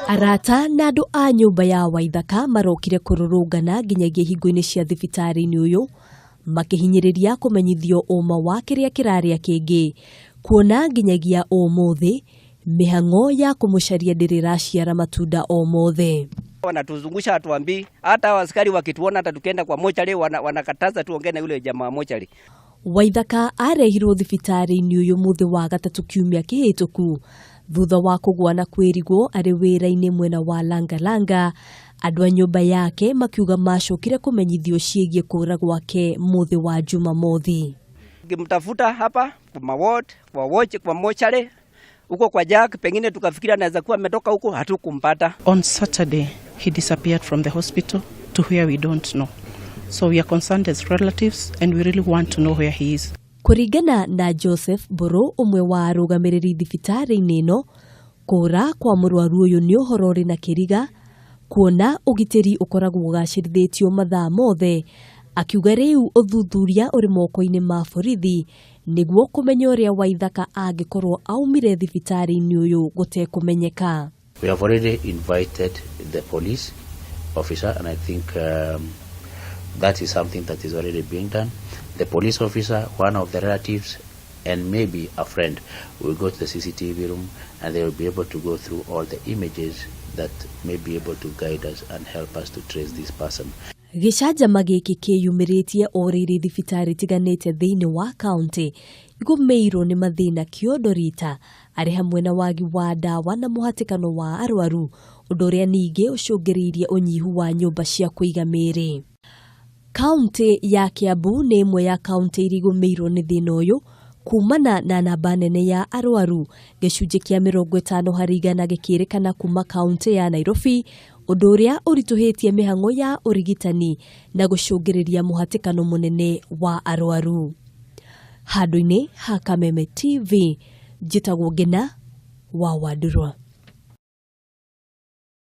Arata na andũ a nyũmba ya Waithaka marokire kũrũrũngana nginyagia ihingo-inĩ cia thibitarĩ-inĩ ũyũ makĩhinyĩrĩria kũmenyithio ũma wa kĩrĩa kĩrarĩa kĩngĩ kuona nginyagia ũmũthĩ mĩhang'o ya kũmũcaria ndĩrĩ ĩraciara matunda o mothe. Wanatuzungusha hatuambii, hata askari wakituona, hata tukienda kwa mochari wanakataza tuongee na yule jamaa mochari. Waithaka arehirwo thibitarĩ-inĩ ũyũ mũthĩ wa gatatũ kiumia kĩhĩtũku thutha wa kũgwa na kwĩrigwo arĩ wĩra-inĩ mwena wa Langalanga. Andũ a nyũmba yake makiuga macokire kũmenyithio ciĩgiĩ kũra gwake mũthĩ wa Jumamothi. Tukimtafuta hapa kwa maward, kwa watch, kwa mochari huko kwa Jack, pengine tukafikiri anaweza kuwa ametoka huko, hatukumpata. On Saturday, he disappeared from the hospital to where we don't know. So we are concerned as relatives and we really want to know where he is. Kũringana na Joseph Mbũrũ, ũmwe wa arũgamĩrĩri thibitarĩ-inĩ ĩno, kũra kwa mũrwaru ũyũ nĩ ũhoro ũrĩ na kĩriga kuona ũgitĩri ũkoragwo ũgacĩrithĩtio mathaa mothe. Akiuga rĩu ũthuthuria ũrĩ moko-inĩ ma borithi nĩguo kũmenya ũrĩa Waithaka angĩkorwo aumire thibitarĩ-inĩ ũyũ gũtekũmenyeka. We have already invited the police officer, and I think that is something that is already being done. The police officer, one of the relatives, and maybe a friend will go to the CCTV room and they will be able to go through all the images that may be able to guide us and help us to trace this person. Gĩcanjama gĩkĩ kĩyumĩrĩtie o rĩrĩ thibitarĩ itiganĩte thĩinĩ wa kaunti igũmĩirwo nĩ mathĩna kĩondo rita arĩ hamwe na wagi wa ndawa na mũhatĩkano wa arwaru, ũndũ ũrĩa ningĩ ũcũngĩrĩirie ũnyihu wa nyũmba cia kũiga mĩĩrĩ. Kaunti ya Kiambu nĩ ĩmwe ya kaunti iria igũmĩirwo nĩ thĩna ũyũ kumana na namba nene ya arwaru, gĩcunjĩ kĩa 50% gĩkĩrĩkana kuma kaunti ya Nairobi, ũndũ ũrĩa ũritũhĩtie mĩhang'o ya ũrigitani na gũcũngĩrĩria mũhatĩkano mũnene wa arwaru. Handũ-inĩ ha Kameme TV, njĩtagwo Ngina wa Wandurwa.